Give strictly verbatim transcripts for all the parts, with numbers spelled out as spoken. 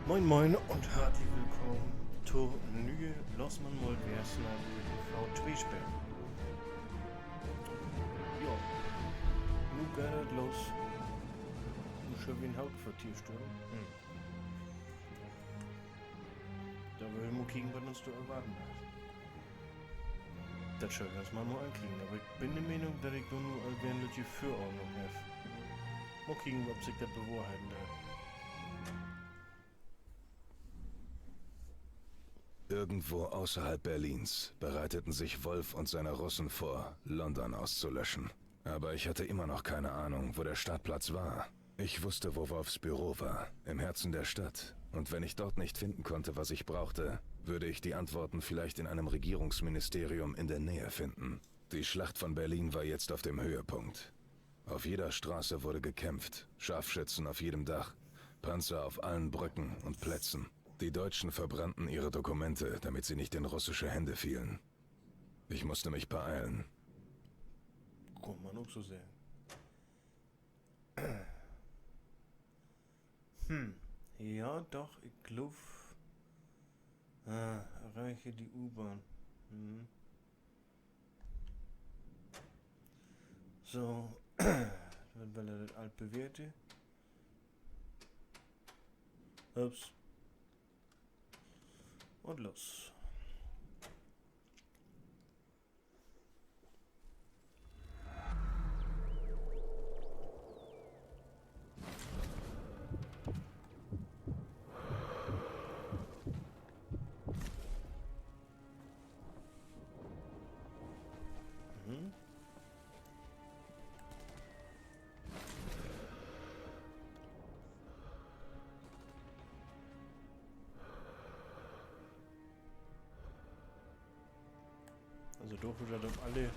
Moin, moin un hartlich willkamen to en ne'e Loss man mal weer snacken V twee Speel. Jo, nu geiht dat los. Nu schall wi en Hauptquartier störmen. Hm. Dor wüllt wi mal kieken, wat uns dor erwarten deit. Dat schall wi uns mal, mal ankieken. Aver ik bün de Menen, dat ik dor nu al weer en lüttje Vörahnung heff. Mal kieken, of sik dat bewahrheiten deit. Irgendwo außerhalb Berlins bereiteten sich Wolf und seine Russen vor, London auszulöschen. Aber ich hatte immer noch keine Ahnung, wo der Startplatz war. Ich wusste, wo Wolfs Büro war, im Herzen der Stadt. Und wenn ich dort nicht finden konnte, was ich brauchte, würde ich die Antworten vielleicht in einem Regierungsministerium in der Nähe finden. Die Schlacht von Berlin war jetzt auf dem Höhepunkt. Auf jeder Straße wurde gekämpft, Scharfschützen auf jedem Dach, Panzer auf allen Brücken und Plätzen. Die Deutschen verbrannten ihre Dokumente, damit sie nicht in russische Hände fielen. Ich musste mich beeilen. Kunn man ok so seggen. Hm. Ja, doch, ik glööv. Ah, erreiche die U-Bahn. Hm. So. Wat will dat Altbewährte? Ups. Un los. Mhm. Also, dor wo dat op alle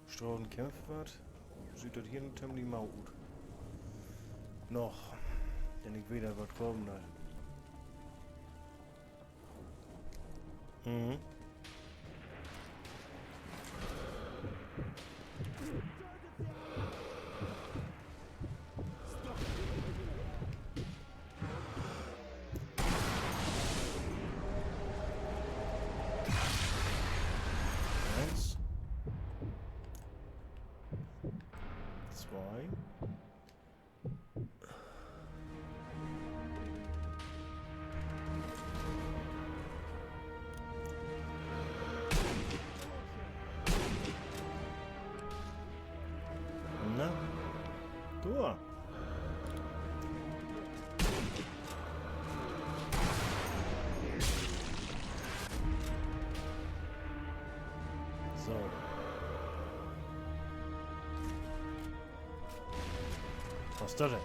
Straten kämpft warrt, süht dat hier nu temlich mau ut. Noch. Denn ik weet, dat wat kamen deit. Mhm. Eens. Twee. Na, dor. So. Wat is dat denn?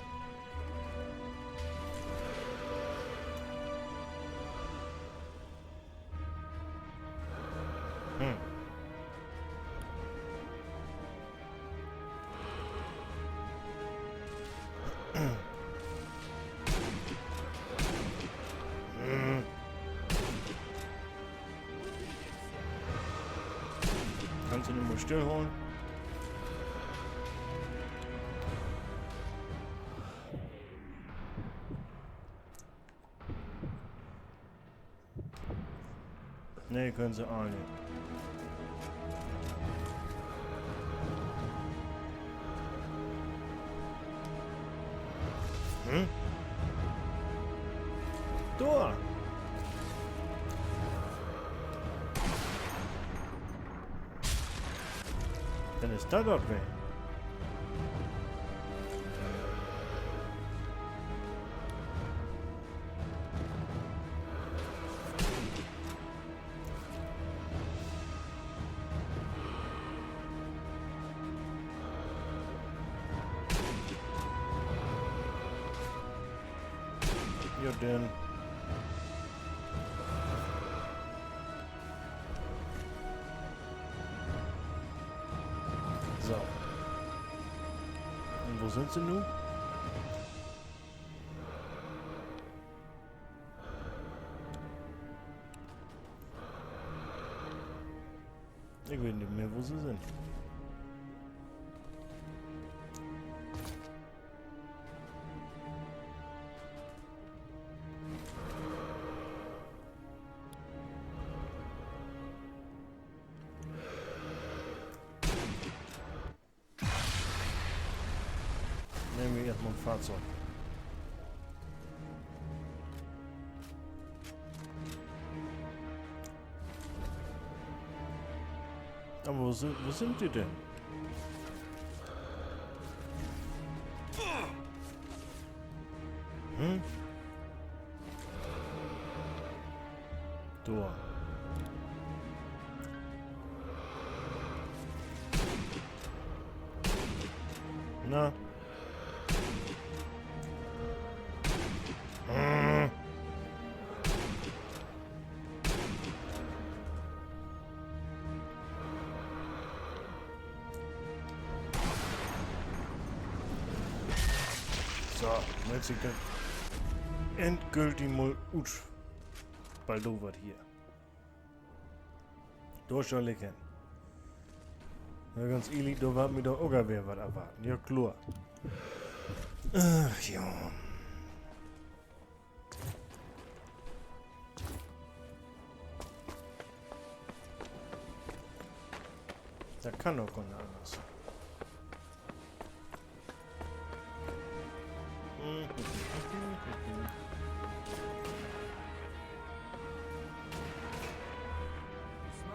Hm. Hm. Kannst du den mal stillholen? Nee, können se all nich. Hm? Dor! Denn is dat ok weg. Ja, denn. So. Un wo sünd se nu? Ik weet nich mehr, wo se sünd. Fahrzeug. Aber wo sind, wo sind die denn? Hm? Door. Na. So, nu hett sik dat endgültig mal ut. Baldowert hier. Dor schall ik hen. Ja, ganz ehrlich, dor warrt mi doch ok al weer wat erwarten. Ja, kloor. Ach, ja. Dat kann doch gor nich anners.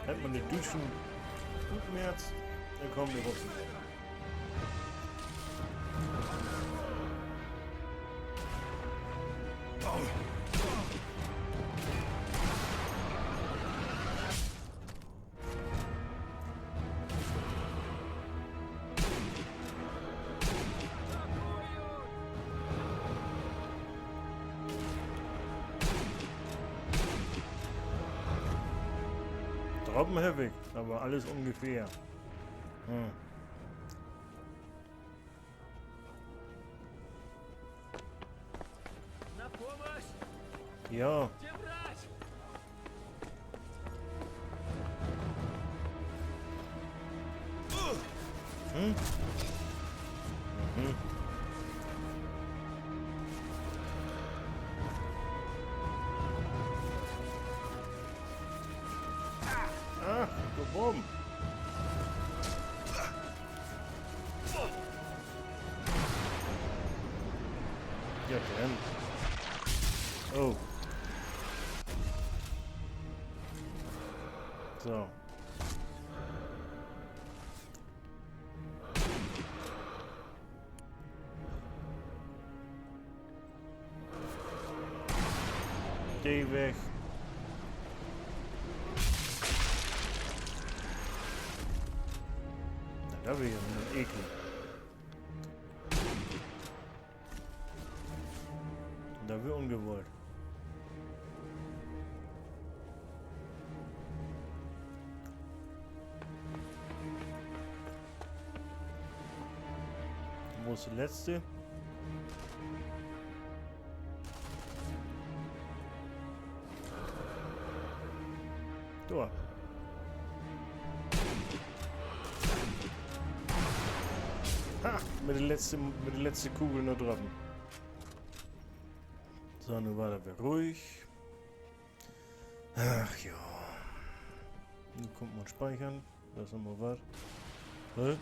Hett man de Düütschen utmerzt, denn kaamt de Russen. Droppen heff ik, aver allens ungefähr. Hm. Ja. Hm? Mhm. Ach, du Bumm. Ja, denn. Oh. So. De weg. Na, dat weer ja nu ekel. Dat weer ungewollt. Wo is de letzte? Dor. Ha! Mit de letzte, mit de letzte Kugel noch drapen. So, nu weer dat weer ruhig. Ach ja. Nu kummt man speichern. Dat is noch mal wat. Hä?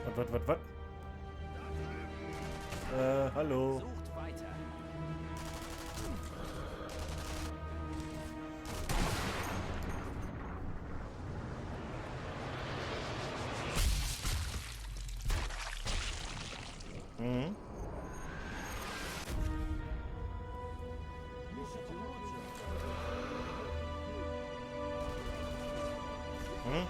Wat, wat, wat, wat? Äh, hallo. Sucht weiter. Mhm. Hm?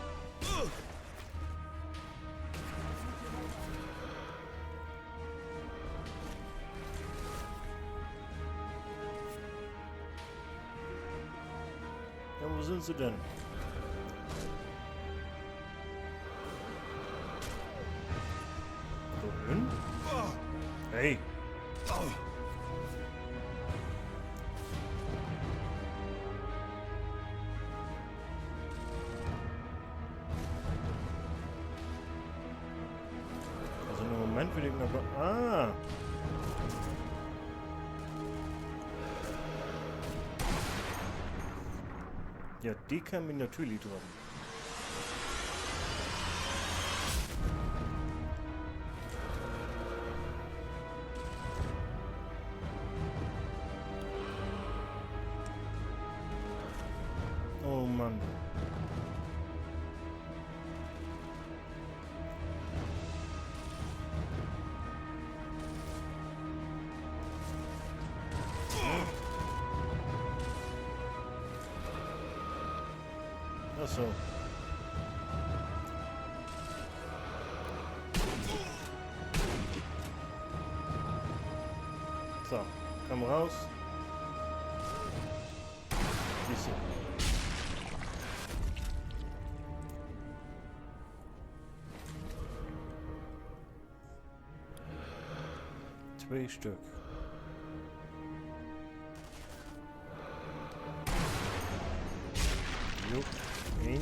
Ja, wo sünd se denn? Wohin? Hey! Also in'n Moment will ik noch mal, ah! Ja, de kann mi natürlich droppen. Ach so. So, komm raus. Siehst du. Twee Stück. Jo, een.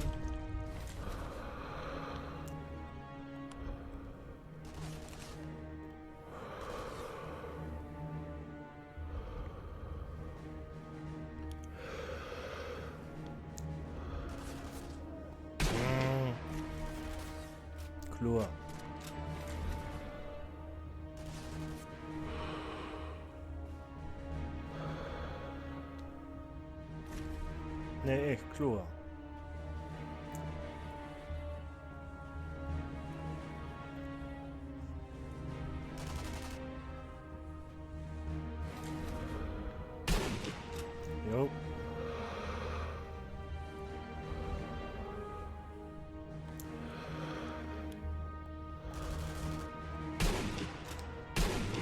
Hm. Kloor. Nee, echt, kloor. Jo.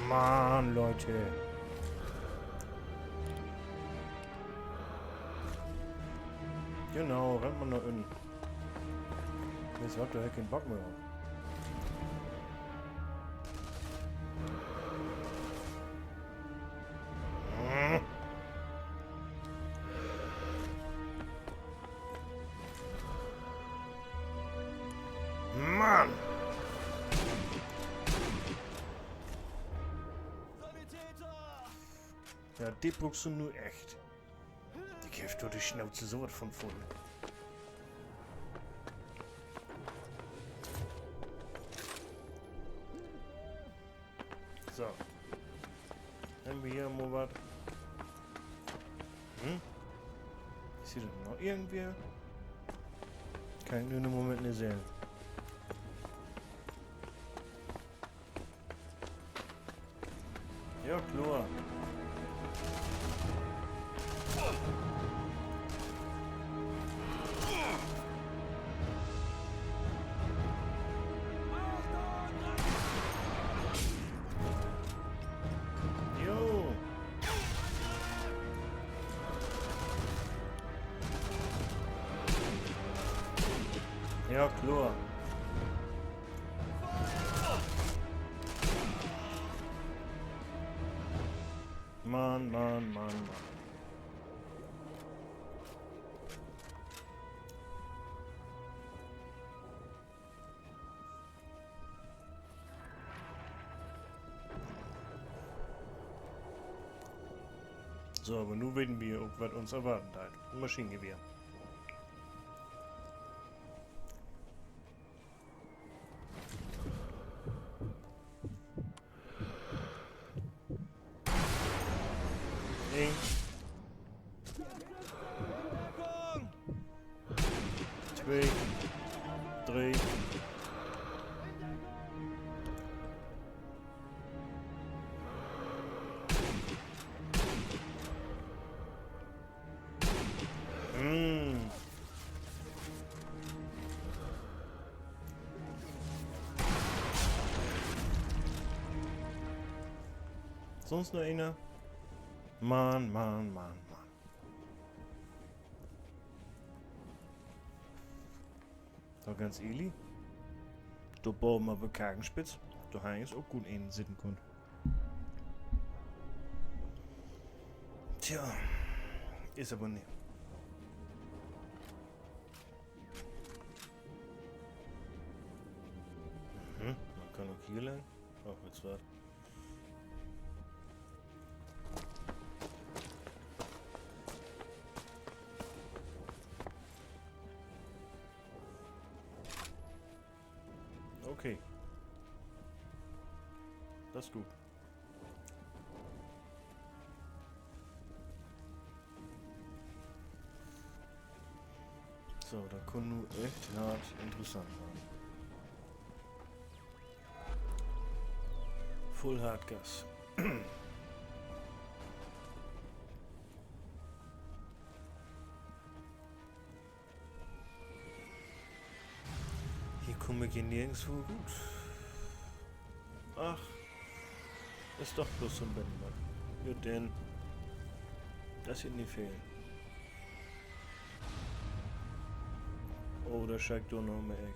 Mann, Leute. Genau, rennt man dor in. Jetzt hat er keen Bock mehr. Mann! Ja, de bruukst du nu echt. Ik heff dor de Schnauze so wat von vull. So. Hebbt wi hier mal wat? Hm? Is hier denn noch irgendwer? Kann ik nu in'n Moment nich sehn. Ja, kloor. Jo. Ja, kloor. Mann, Mann, Mann, Mann. So, aver nu weten wi ok, wat uns erwarten deit. Maschinengewehr. Een. Twee. Dree. Hm. Sonst noch een? Mann, Mann, Mann, Mann. Doch ganz ehrlich, dor baven op de Karkenspitz, dor harr ik ok goot een sitten kunnt. Tja, is aver nich. Mhm, man kann ok hier lang. Oh, jetzt wat. Okay. Dat is goot. So, dat kunn nu echt hart interessant warrn. Full Hardgas. Hier kumm ik hier nirgendswo rut. Ach, is doch bloots so'n Bännband. Jo, denn. Dat is nich veel. Oh, dor schall ik dör noch mal, ik.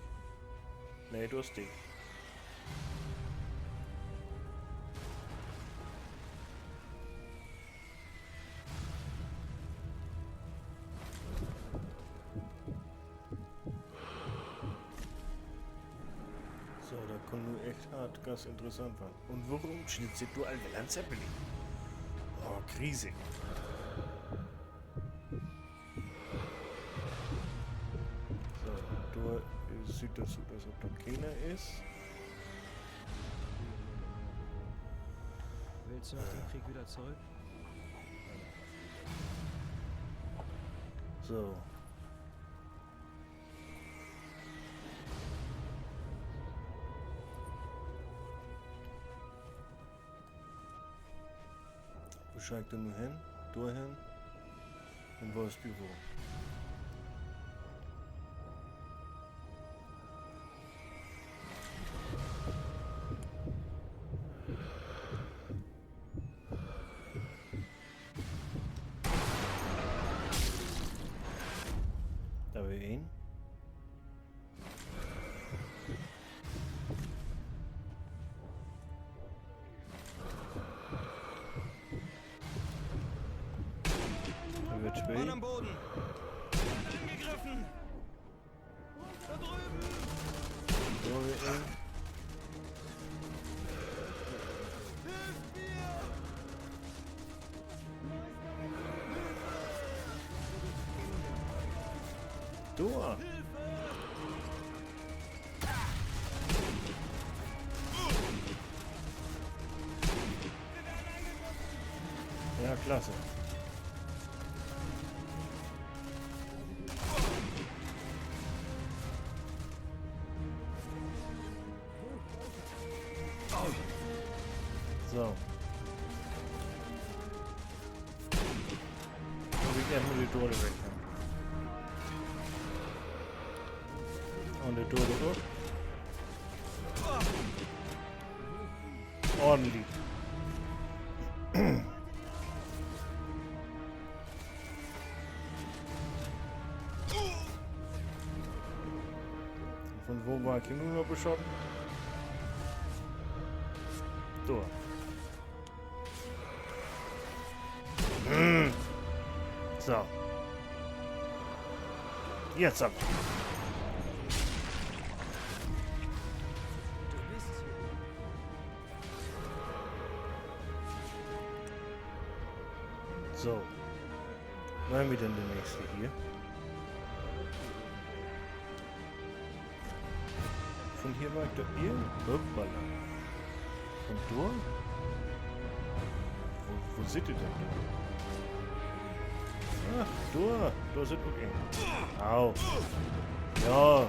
Nee, du hest de. So, dat kunn nu echt hart ganz interessant warrn. Un worüm snitt sik dor al wedder en Zeppelin? Oh, Krise. So, dor süht dat so ut, as of dor keener is. Willst du nach dem Krieg wieder zurück? So. Wo schall ik denn nu hen? Dorhen? In Wolfs Büro. Dor weer een. Dor weer twee. Mann am Boden! Werd angegriffen! Da drüben! Dor weer een. Hilft mir! Dor! Ja, klasse. So. Dor will ik eerst mal de Dode weg hebben. Un de Dode ok. Ordentlich. Von wo weer ik nu noch beschoten? Dor. Hm. So. Jetzt aber. So. Wo hebbt wi denn de nächste hier? Von hier weer ik dor irgendwo. Hoppala. Von dor? Wo, wo sitt de denn dor? Ach, dor. Dor sitt ok een. Au. Ja.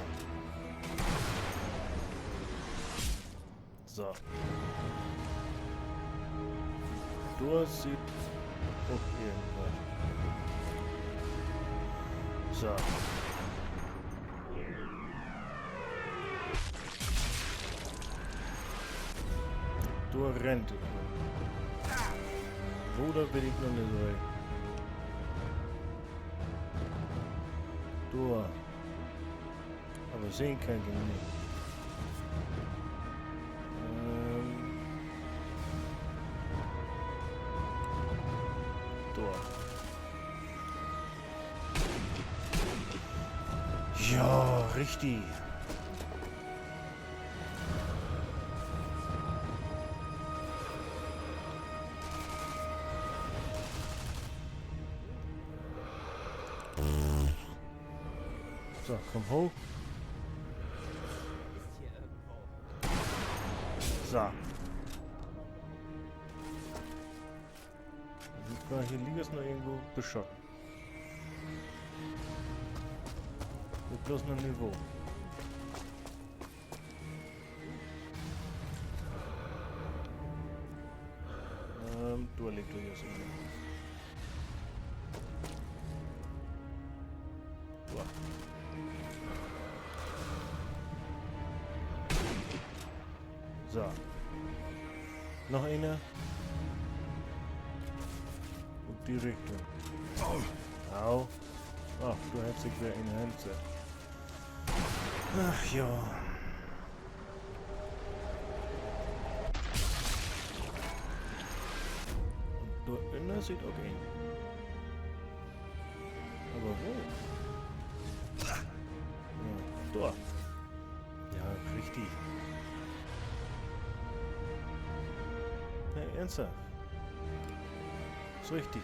So. Dor sitt ok irgendwat. So. Dor rennt he. Wo, dat weet ik noch nich so recht. Dor. Aver sehn kann ik em nich. Ähm. Dor. Ja, richtig. So, kumm hooch. So. Sünd wi hier liggers noch irgendwo beschotten? Bloß noch Niveau. Ähm, dor liggt doch jetzt een. Dor. So. Noch een. Ut de Richtung. Au. Ach, du hest dich weer in de Hand sett. Ach ja. Un dor ünner sitt ok een. Aver wo? Ja, dor. Ja, richtig. Nee, eernsthaft. Is richtig.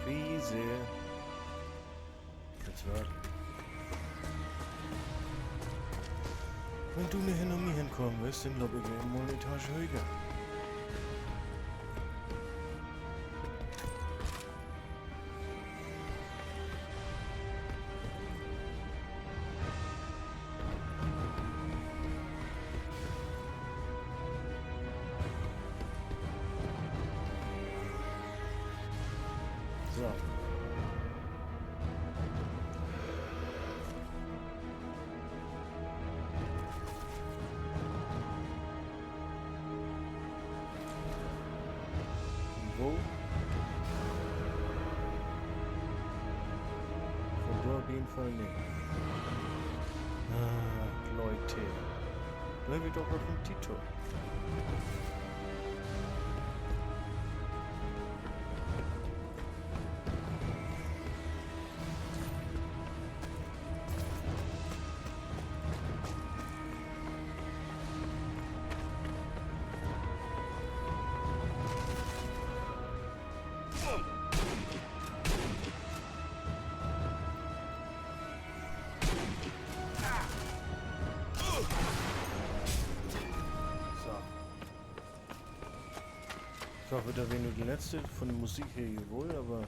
Krise. Jetzt warten. Wenn du nich na mi henkamen wullt, denn loop ik even mal en Etage höger. So. Wo? Von dor op jeden Fall nich. Ah, Leute. Dor heff ik doch wat von Tito. So. Ik hoff, dat weer nu de letzte, von de Musik her ja woll, aver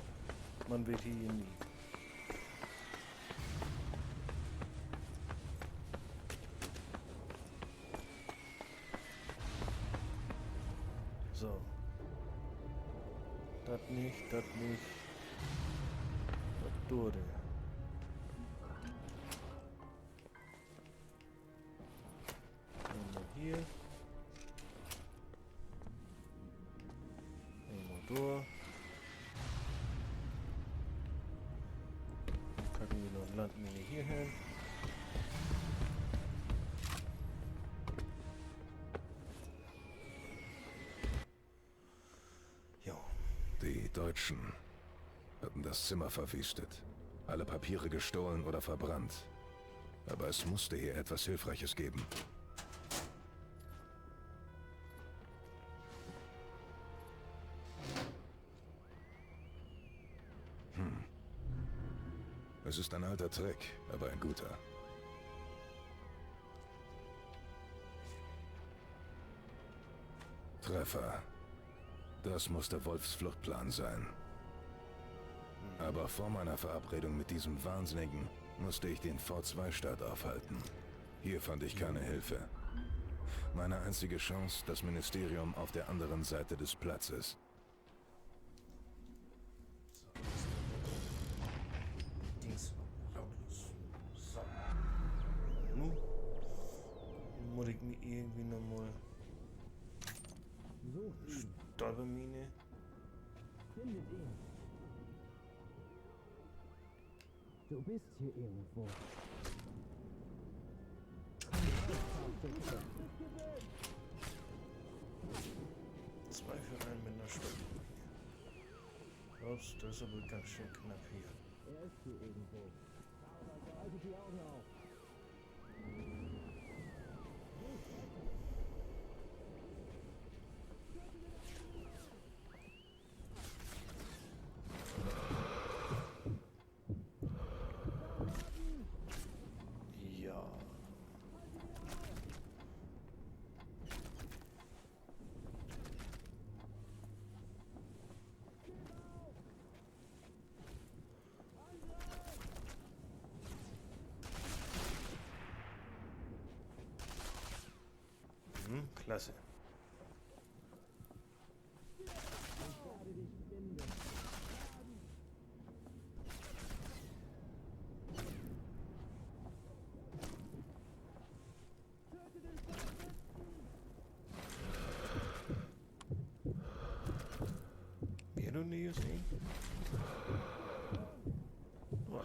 man weet hier ja nie. So. Dat nich, dat nich. Wat dor denn? Eenmal hier. Eenmal dor. Packen wi noch Landmine hier hen. Jo. Die Deutschen hatten das Zimmer verwüstet, alle Papiere gestohlen oder verbrannt. Aber es musste hier etwas Hilfreiches geben. Hm. Es ist ein alter Trick, aber ein guter. Treffer. Das muss der Wolfs Fluchtplan sein. Aber vor meiner Verabredung mit diesem Wahnsinnigen musste ich den V-zwei-Start aufhalten. Hier fand ich keine Hilfe. Meine einzige Chance, das Ministerium auf der anderen Seite des Platzes. Dings. So. Nu mutt ik mi irgendwie noch mal Stolpermine. Findet ihn. Du bist hier irgendwo. Zwei für einen mit einer Stolpermine. Ups, das ist aber ganz schön knapp hier. Er ist hier irgendwo. Haltet die Augen auf. Klasse. Mehr du nix, ey? Oh.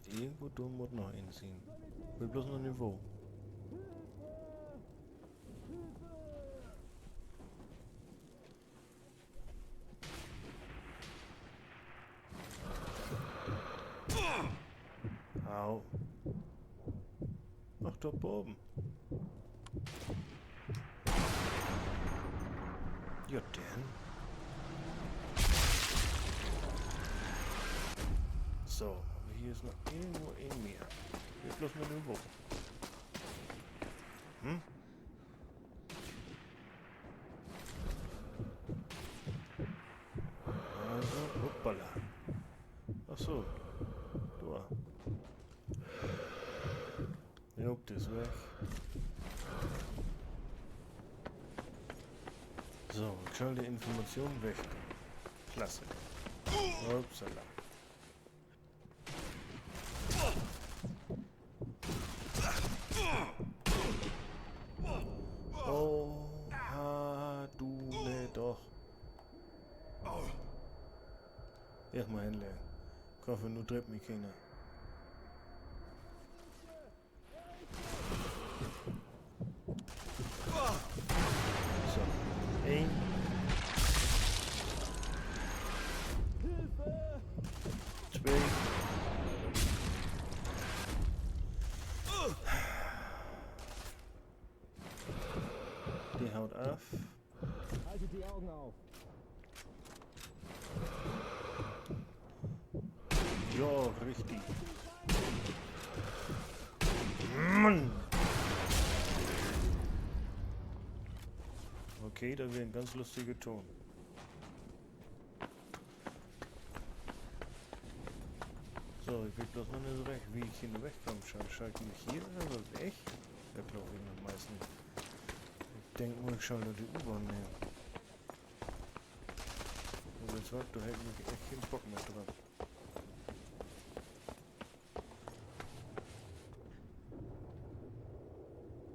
Irgendwo dor mutt noch een sien. Ik weet bloots noch nich wo. Au. Ach, dor baven. Ja, denn. So, aver hier is noch irgendwo een mehr. Ik weet bloots noch nich wo. Hm? Also, hoppala. Ach so. Dor. Jo, de is weg. So, ik schall de Information weg. Klasse. Hoppsala. Oh, ha, du, nee, doch. Eerstmal hinleggen. Ik hoff, nu dreept mi keener. So, een. Twee. De haut af. Haltet die Augen auf. Ja, richtig. Mann. Okay, dat weer en ganz lustige Toon. So, ik weet bloots noch nich so recht, wo ik hier nu wegkamen schall. Schall ik nu hier över weg? Dat glööv ik noch meist nich. Ik denk mal, ik schall dor de U-Bahn nehmen. Aver weetst wat, dor heff ik echt keen Bock mehr drop.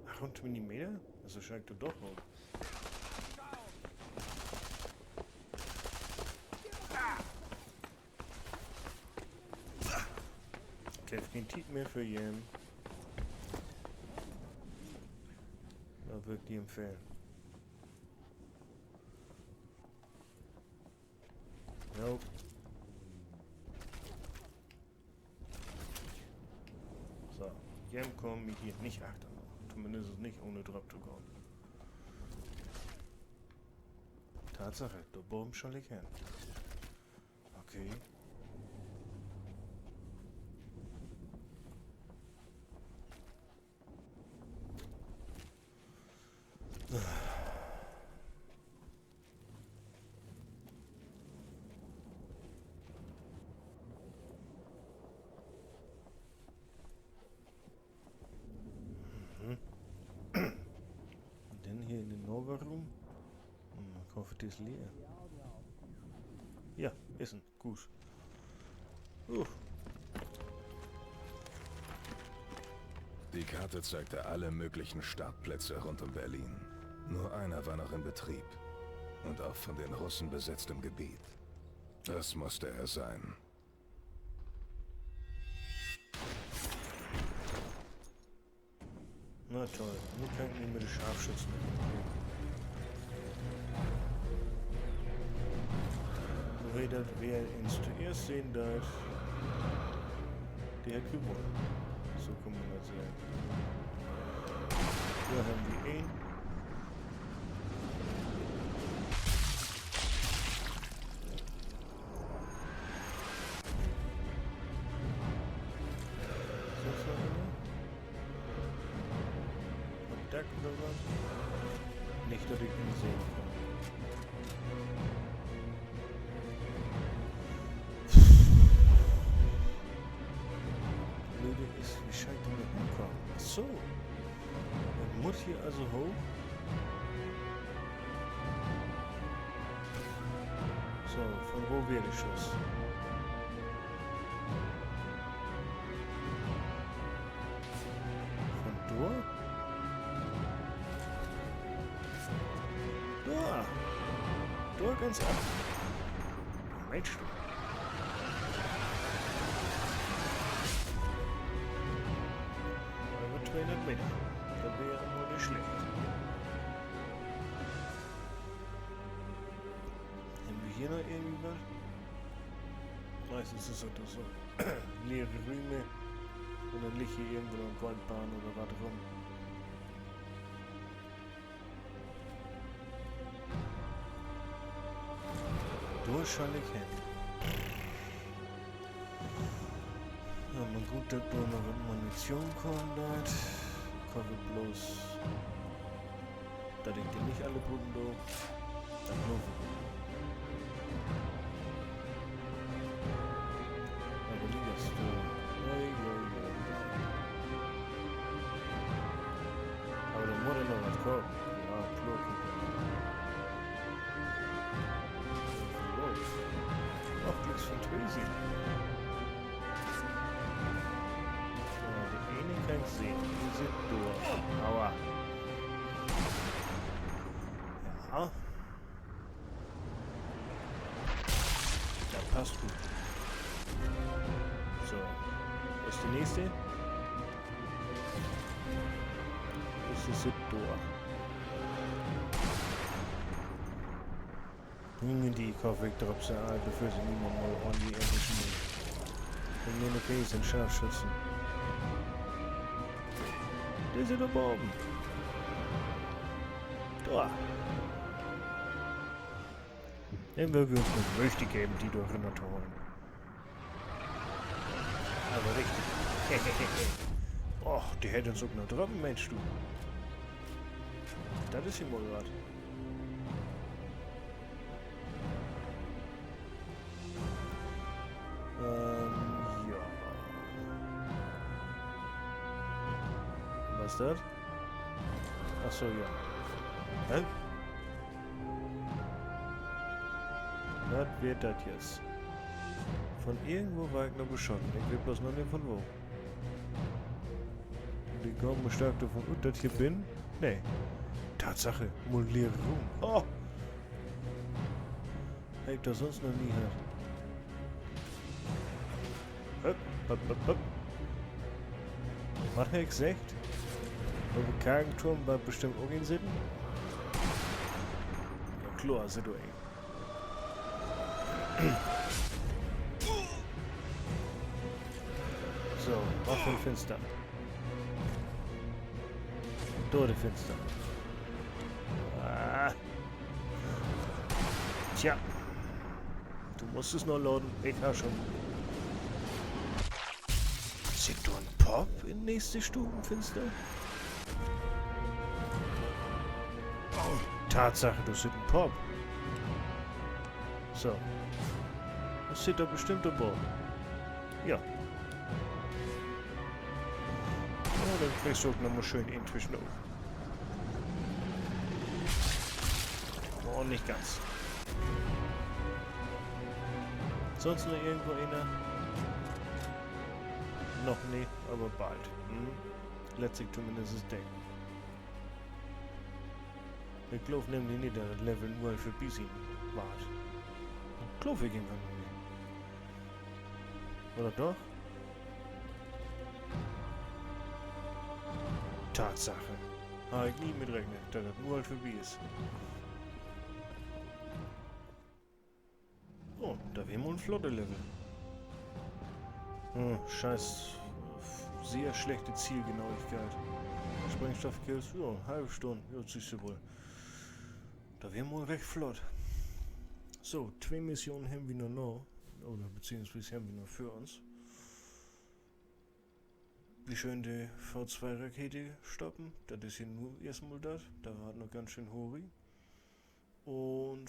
Acht Millimeter? Also schall ik dor doch op. Ik heff keen Tiet mehr för jem. Dat will ik di empfehlen. Jo. So, jem kummt mi hier nich achter. Tominnst nich ahn de Trepp to gahn. Tatsache, dor baven schall ik hen. Okay. Mhm. Un denn hier in den Naverruum. Hm, ik hoff, de is leer. Ja, is en. Gut. Uh. Die Karte zeigte alle möglichen Startplätze rund um Berlin. Nur einer war noch in Betrieb und auf von den Russen besetztem Gebiet. Das musste er sein. Na toll, nu kann ik mi mit de Scharfschützen. So, hey, dat, wer uns toeerst sehn deit, de hett gewunnen. So kann man dat seggen. Dor hebbt wi een. Is dat noch eener? Op Deck oder wat? Nich, dat ik em sehn kann. So. Dat mutt hier also hooch. So, von wo weer de Schuss? Von dor? Dor. Dor ganz af. Mensch, du. Över tweehundert Meter. Dat weer ja mal nich slecht. Hebbt wi hier noch irgendwie wat? Meistens is dat doch so leere Rüüm. Un denn liggt hier irgendwo noch en Goldbarren oder wat rüm. Dor schall ik hen. Ja, man goot, dat dor noch wat Munition kamen deit. Ik hoff bloots, dat ik de nich alle bruken do. Dat glööv ik. Aver nich as du. Ui, ui, ui, ui. Aver dor mutt ja noch wat kamen. Ja, kloor, kloor. Los. Noch glieks von twee Sieden. So, de ene kann ik sehn. De sitt dor. Aua. Ja. Dat passt goot. So. Wo is de nächste? Is de sitt dor. Junge, de Koffig drop se all, bevör se mi mal, mal an de Erde schmiet. Un mir ne Case in Scharfschützen. De sitt dor baven. Dor. Denn wüllt wi uns mal richtig geven, de dor rünner to halen. Aver richtig. Och, de hett uns ok noch drapen, Mensch, du. Dat is hier mal wat. Ähm, ja. Wat is dat? Ach so, ja. Hä? Wat weer dat jetzt? Von irgendwo warr ik noch beschoten. Ik weet bloots noch nich von wo. De gahn mal stark dorvon ut, dat hier binnen. Nee. Tatsache, Modellierung. Oh! Heff ik doch sünst noch nie hatt. Hup, hup, hup, hup. Wat heff ik seggt? Op de Karkenturm warrt bestimmt ok een sitten. Ja, kloor, sitt dor een. So, wat för en Finster. Dor de Finster. Ah. Tja. Du musst es noch laden. Ik harr schon. Sitt dor en Popp in nächste Stuvenfinster? Tatsache, dor sitt en Popp. So. Dat sitt doch bestimmt dor baven. Ja. Oh, denn kriggst du ok noch mal schöön een twischen de Ogen. Oh, nich ganz. Sünst noch irgendwo een? Noch nich, aver bald. Hm? Lett sik tominnst denken. Ik glööv nämlich nich, dat dat Level nu al vörbi sien warrt. Glööv ik eenfach nich. Oder doch? Tatsache. Harr ik nie mit rekent, dat dat nu al vörbi is. Oh, dat weer mal en flotte Level. Hm, scheiß, sehr schlechte Zielgenauigkeit. Sprengstoffkills, ja, halve Stünn, ja, sühst du woll. Dat weer mal recht flott. So, twee Missionen hebbt wi noch, noch, oder beziehungswies hebbt wi noch vör uns. Wi schöölt de V-twee-Rakete stoppen. Dat is hier nu eerstmal dat. Dat warrt noch ganz schöön hoorig. Un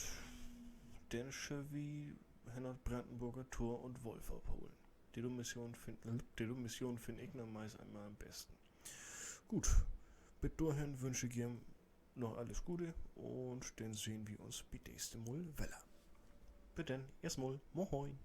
denn schüllt wi Hennert Brandenburger Tor un Wolf opholen. De Mission finn, de Mission finn ik normalerwies eenmal an'n besten. Goot, bit dorhen wünsch ik jo noch allens Gode un denn sehn wi uns bi't nächste Mal wedder. Bit denn, eerstmal, moin.